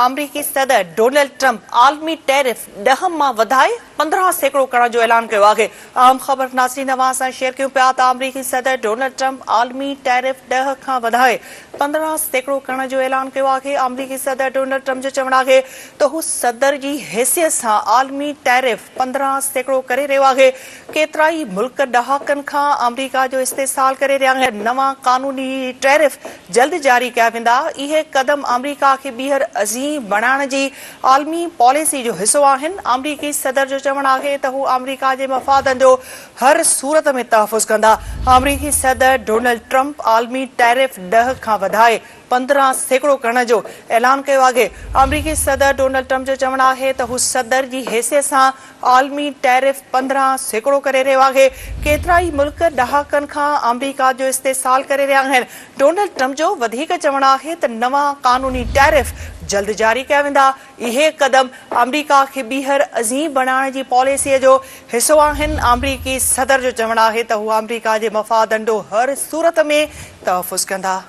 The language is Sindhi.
آمريڪي صدر ڊونلڊ ٽرمپ عالمي ٽيرف ڏهه مان وڌائي 15% ڪرڻ جو اعلان ڪيو آهي. اهم خبر ناظرين اوهان سان شيئر ڪيون پيا ته آمريڪي صدر ڊونلڊ ٽرمپ عالمي ٽيرف ڏهه کان وڌائي 15% ڪرڻ جو اعلان ڪيو آهي. آمريڪي صدر ڊونلڊ ٽرمپ جو چوڻ آهي ته هو صدر جي حيثيت سان عالمي ٽيرف 15% ڪري رهيو آهي. ڪيترائي ملڪ ڏهاڪن کان آمريڪا جو استحصال ڪري رهيا آهن. نوان قانوني ٽيرف جلد جاري ڪيا ويندا، اهي قدم آمريڪا کي ٻيهر عظيم بڻائڻ جي عالمي پاليسي جو حصو آهن، آمريڪي صدر جو چوڻ آهي ته هو آمريڪا جي مفادن جو هر صورت ۾ تحفظ ڪندا، آمريڪي صدر ڊونلڊ ٽرمپ عالمي ٽيرف ڏهه کان وڌائي 15% ڪرڻ جو اعلان ڪيو آهي، آمريڪي صدر ڊونلڊ ٽرمپ جو چوڻ آهي ته هو صدر جي حيثيت سان عالمي ٽيرف 15% ڪري رهيو آهي، ڪيترائي ملڪ ڏهاڪن کان آمريڪا جو استحصال ڪري رهيا آهن، ڊونلڊ ٽرمپ جو وڌيڪ چوڻ آهي ته نوان قانوني ٽيرف جلد جاري ڪيا ويندا، اهي قدم آمريڪا کي ٻيهر عظيم بڻائڻ جي پاليسي جو حصو آهن، آمريڪي صدر جو چوڻ آهي ته هو آمريڪا جي مفادن جو هر صورت ۾ تحفظ ڪندا.